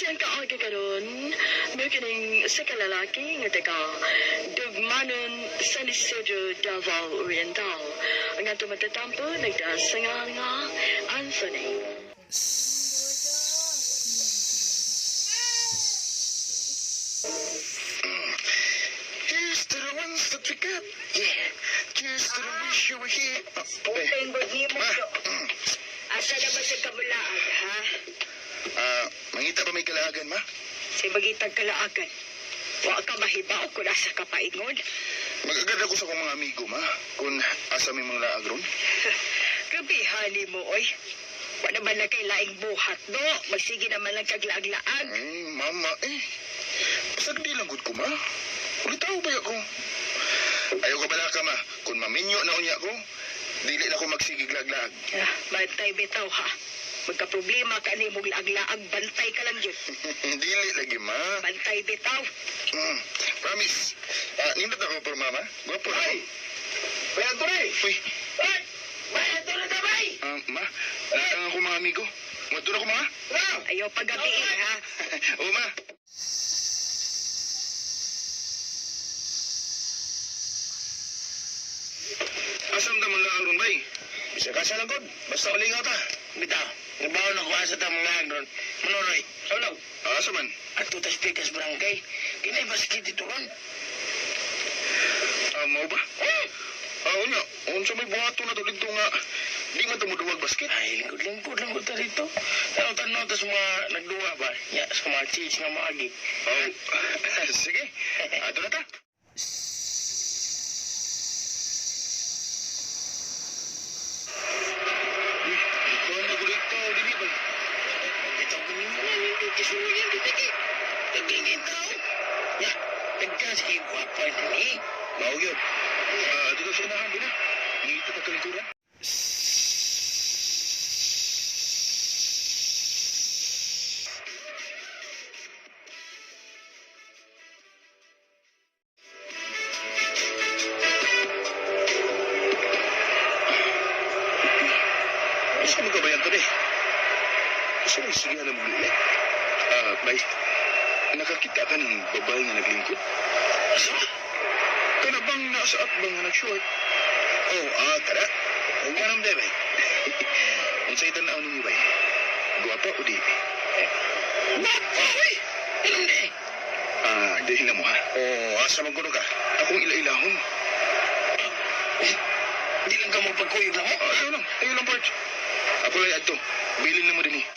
Siyang kaagi karon, mao kining sa kalalaki nga taga Dugmanon, San Isidro, Davao Oriental. Ang atong matatampo nagtaas sa ngalan nga Anthony. Here's to the ones that we got. Yeah. Cheers to the wish you were here. Oh, eh. Utang gud nimo Ma, do. Asa na ba sa kamulaag, ha? Ah, mangita ba may kalaagan, ma? Sa bagitag kalaagan. Wa ka mahibaw kung asa ka paingon. Mag-agad ako sa akong mga amigo, ma. Kung asa may mga laag ron. Grabe, hali mo, oy. Wa naman lang kay laing buhat, do. Magsige naman lang kag laag-laag. Ay, mama, eh. Pasag di lang gud ko, ma. Ulit tao ba ako? Ayaw ka bala ka, ma. Kung maminyo na unya ko, dili na ko magsigig lag-lag. Ah, bantay bitaw, ha? Magka-problema ka ni mong laag-laag, bantay ka lang yun. Dili lagi, ma. Bantay bitaw. Promise. Ah, nindot ako pero mama. Gwapo na ako. Bay Anthony! Uy, Ay! Bay Anthony ta, bay! ah, ma. Natang ako mga amigo. Madto na ko, ma. Ayaw pagabiin, ha? Oo, ma. Asam ka man lang ron, bay? Bisa ka sa langkod. Basta ulingaw ta. Bitaw. Nabaw na ko asa ta mga ron. Manoroy. Sawlaw. Ah, asa man? Ato ta speakers barangay. Kinay basket dito ron. Ah, mao ba? Ah, unya. Unsa may buhaton na to dito nga. Di man to moduwag basket. Ay, lingkod-lingkod lang ko ta dito. Tanaw-tanaw ta sa mga nagduwa ba? Ya, sa mga chicks nga maagi. Oh, sige. Ato na ta. Uy, ikaw na gulit ka, dili ba? Bitaw ko nimo na nindot kisuyo yan dito. Nagingin tao. Ya, tagka sige gwapa ni. Mao gyud. Ah, dito sa unahan din na. Ngita ta kalingkuran. Asa mo ka ba yan today? Asa mo sige na maglili? Ah, bay. Nakakita ka ng babae nga naglingkod? Asa? Kana bang nasa atbang nga nag-short? Oh, ah, tara. Ang ganun de, bay. Unsay tan-aw ninyo bay? Guwapa o di? Gwapa, uy! Anong de? Ah, dahil na mo ha. Oh, asa man kuno ka? Akong ilailahon. Eh, di lang ka magpagkuyog na mo? Ah, ayaw lang. Ayaw lang, Bart. Ako lang adto. Bilin na mo din eh.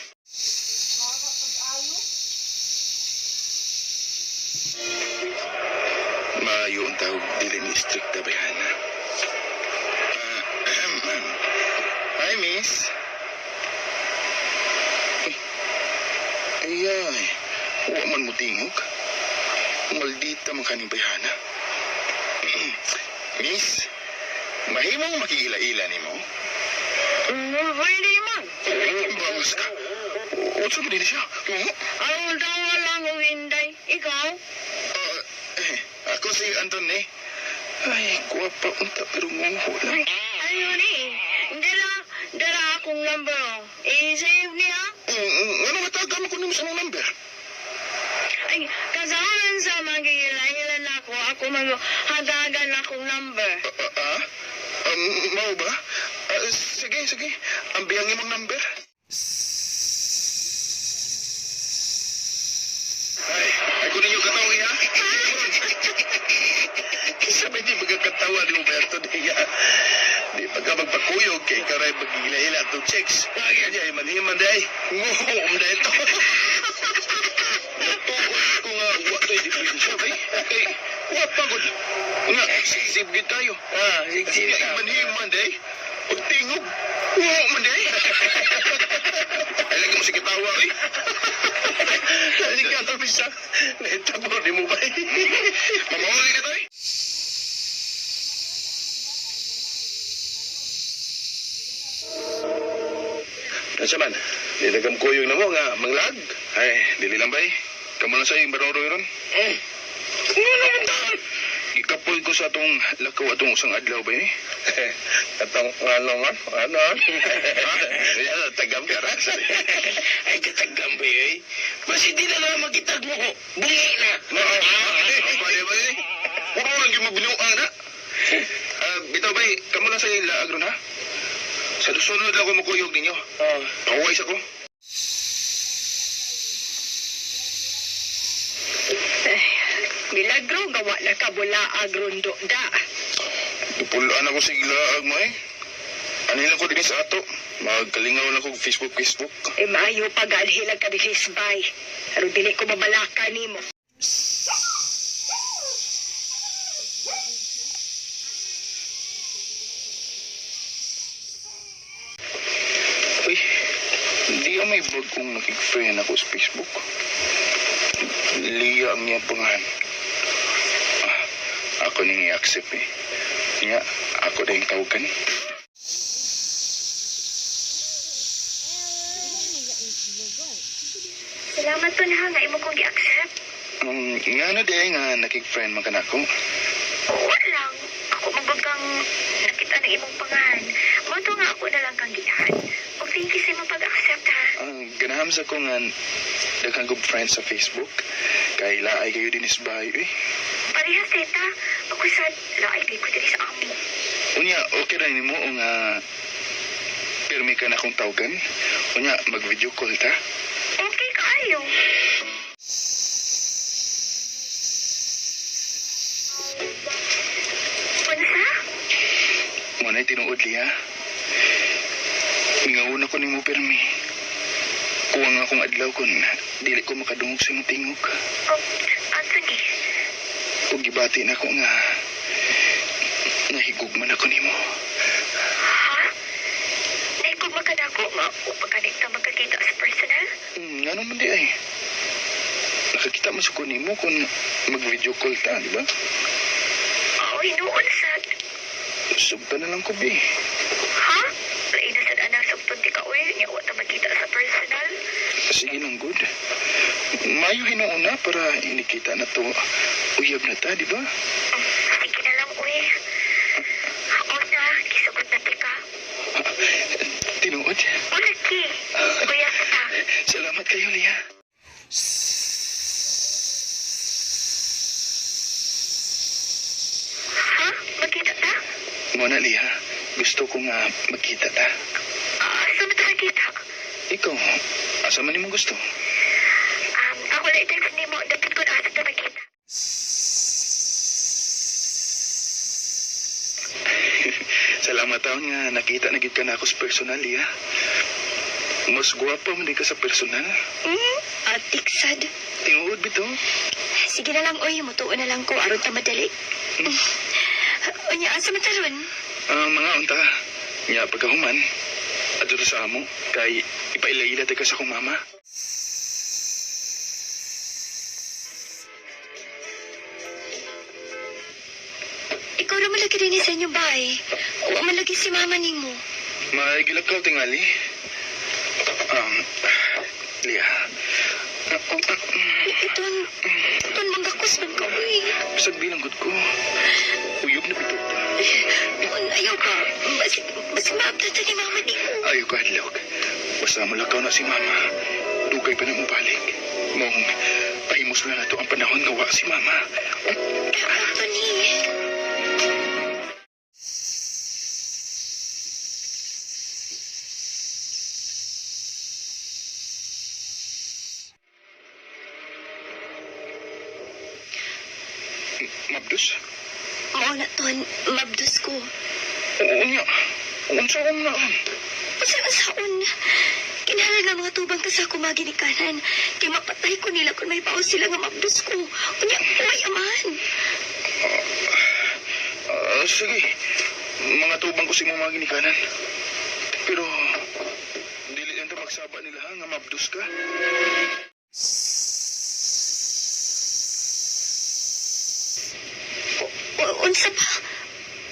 Maayo ang tawag dili ni strikta bayhana. Ah, hi, miss. Uy. Ay, ay. Wa man mo tingog. Maldita man kaning bayhana. Miss, mahimong makigila-ila nimo. Pwede man. Bangas ka. Unsa ba din siya? Oo. Ang tawa lang o hinday. Ikaw? Ah, eh, ako si Anton eh. Ay, gwapa unta pero nguho lang. Ayun eh. Dala, dala akong number oh. I-save niya. Ano nga taga mo kunin mo sa mong number? Ay, kasahan sa magigila-ila na ako. Ako maghadagan akong number. Ah, ah? Mao ba? Ah, sige, sige. Ang biyang imong number. Ay, ay kunin niyo katawag ha? Kisa ba di magkakatawa ni Roberto Diga? Di pa ka magpakuyog kay ikaw rin magigila-ila itong chicks. Kaya niya, imanhiman day. Nguho, umda ito. Natuod ko nga, wa to'y diferensya ba eh. Kay, wa pa gud. Nga, sisib gid tayo. Ah, sige, Nga, imanhiman day. Pagtingog, nguho man day. Ay, lagi mo sige tawa eh. Dali ka, ito bisa. Nahitabo, di mo ba? Mamahuli na tayo. Nasa man, di nagam kuyog na mo nga, manglag. Ay, dili lang bay. Kamu lang sa iyong baroro ron. Eh, ano naman taon? Nakapoy ko sa atong lakaw atong usang adlaw ba eh? Katong ano man? Ano? Ano, tagam ka ra? Ay, katagam ba eh? Basi di na lang makitag mo ko. Bungi na. Pwede ba eh? Puro lang yung mabinuang na. Bitaw bay, kamo lang sa ilaag ron ha? Sa susunod lang ako makuyog ninyo. Oh. Pahuway sa ko. Eh, milagro nga wa na ka bulaag rundo da. Pulaan ako sa ilaag mo eh. Ano lang ko din sa ato? Magkalingaw lang ko Facebook, Facebook. Eh maayo pag alhilag ka dilis bay. Aron dili ko mabalaka nimo. Uy, hindi ka may bagong nakik-friend ako sa Facebook. Lia ang iyang pangalan. Ah, ako nang i-accept eh. Niya, ako na yung tawagan. Salamat to na nga imo kong gi-accept. Nga na di ay nga nakik-friend man ka na ako. Oo lang. Ako mabagkang nakita ng imong pangan. Mo to nga ako na lang kang gihan. Og thank you sa imong pag-accept ha. Ganahan sa ko nga daghang good friends sa Facebook. Kay laay kayo din is bayo eh. Parehas teta. Ako sad laay kay ko diri sa amo. Unya, okay ra nimo o nga pirmi ka na akong tawagan. Unya, mag-video call ta. Okay kaayo. Unsa? Mo na'y tinuod liya. Mingawon ako nimo pirmi. Kuwang akong adlaw kun dili ko makadungog sa imong tingog. Oh, asa gi? Ug gibati na ko nga nahigugman ako nimo. Ha? Naikog makanako nga upaganik ta magkakita sa personal? Ngano man di ay. Nakakita man sa ko nimo kung mag-video call ta, di ba? Oo, hinuon sad. Sugta na lang ko, bi. Ha? Lain na sad anang sugton ti ka uy, nya wa ta magkita sa personal. Sige lang, good. Mayo hinuuna para inikita na to. Uyab na ta, di ba? Sige na lang uy. O na, gisugot na ti ka. Tinuod. O lagi. Kuya ta. Salamat kayo, Lia. Ha? Magkita ta? Muna, Lia. Gusto ko nga magkita ta. Ah, asa man ta magkita? Ikaw, asa man nimo gusto? Ako lang i-text nimo, dapat ko na asa ta magkita. Salamat taon nga nakita na gid ka na ako sa personal, Lia. Mas gwapa man di ka sa personal. Atik sad. Tinuod bitaw. Sige na lang uy, mutuo na lang ko aron ta madali. Unya asa man ta ron? Mga unta, nga pagkahuman, adto ta sa amo, kay ipaila-ila ta ka sa akong mama. Ikaw ra man lagi din sa inyo bay. Wa man lagi si mama nimo. Maigilakaw tingali. Um, Lia, Iton, iton manggakos man ka uy. bisag bilang gud ko. Uyog na bitaw ta. Un, ayaw ka. Basig, basig maabtan ta ni mama nimo. Ayaw ka, hadlok. Basta mulakaw na si mama. Dugay pa na mobalik. Mong, pahimos na nato ang panahon nga wa si mama. Anthony. Mabdus? Mao na ton, mabdus ko. Oo niya. Unsa akong naan? Unsa man saon? Kinahanglan nga mga tubang ta sa ako maginikanan. Kay mapatay ko nila kung may paos sila nga mabdus ko. Unya, may amahan. Sige. Mga tubang ko si mga ginikanan. Pero, dili lang ta magsaba nila ha, nga mabdus ka. Unsa pa?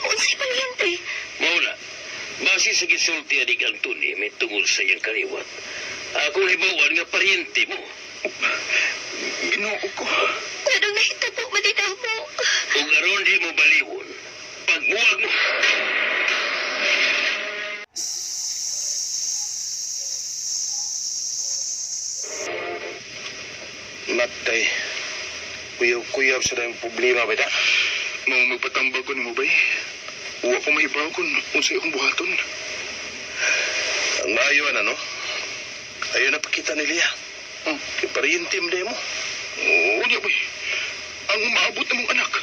Unsay paryente? Mauna, base sa gisulti ani kang Tony may tungol sa iyang kaliwat. Ako hibawan nga paryente mo. Ginoo ko. Nganong nahitabo man din mo. Ug aron di mo baliwon, pagbuwag mo. Matay. Kuyaw-kuyaw sa dayong problema ba da? Mao magpatambag ko nimo bay. Wa ko mahibaw kung unsay akong buhaton. Ang maayo na, no? Ayaw na pakita ni Lia. Kay parientim mo. Oo, niya bay. Ang umaabot na mong anak.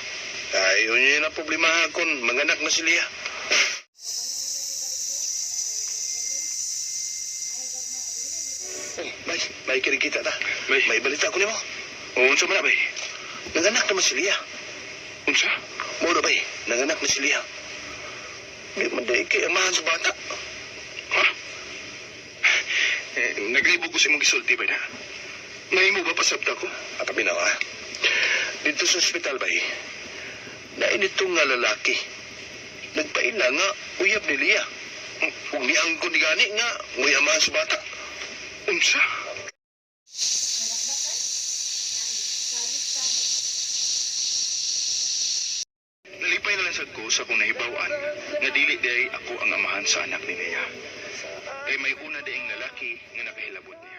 Ayaw niya na problema kung manganak na si Lia. Oh, bay, may kirikita ta. Bay. May balita ko nimo. Oo, unsa man na bay? Nanganak naman si Lia. Unsa? Mao na bay, nanganak na si Lia. Di man day kay amahan sa bata. Ha? Eh, naglibog ko sa imong gisulti bay na. Mahimo ba pasabta ko? At paminaw ha. Dito sa ospital bay, nainit nga lalaki. Nagpaila nga uyab ni Lia. Ug niangkon ni gani nga nguy amahan sa bata. Unsa? Nalipay na lang sad ko sa akong nahibaw-an nga dili diay ako ang amahan sa anak ni Nia. Kay may una diing lalaki nga nakahilabot niya.